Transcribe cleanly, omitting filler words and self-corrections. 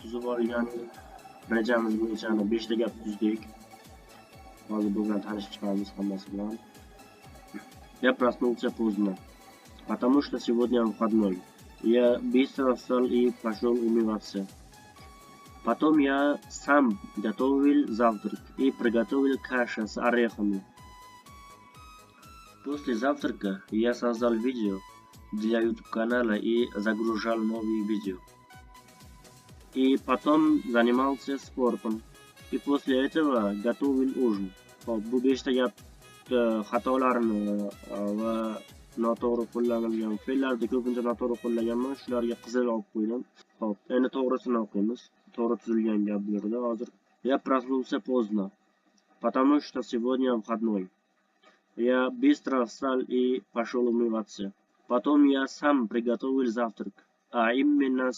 Tuzib olgan rejamiz bo'yicha ana 5 ta gap tuzdik. Hozir bu bilan tanishib chiqamiz hammasi bilan. Я проснулся поздно, потому что сегодня выходной. Я быстро встал и пошел умываться. Потом я сам готовил завтрак и приготовил кашу с орехами. После завтрака я создал видео для YouTube канала и загружал новые видео. И потом занимался спортом. И после этого готовил ужин. Hop, bu 5 ta gap xatolarini va noto'g'ri qo'llanilgan fe'llarni ko'pincha noto'g'ri qo'llaganman, shularga qizil olib qo'ydim. Hop, endi to'g'risini o'qiymiz. To'g'ri tuzilgan gap bu yerda hozir. Я проснулся поздно, потому что сегодня выходной. Я быстро встал и пошел умываться. Потом я сам приготовил завтрак, а именно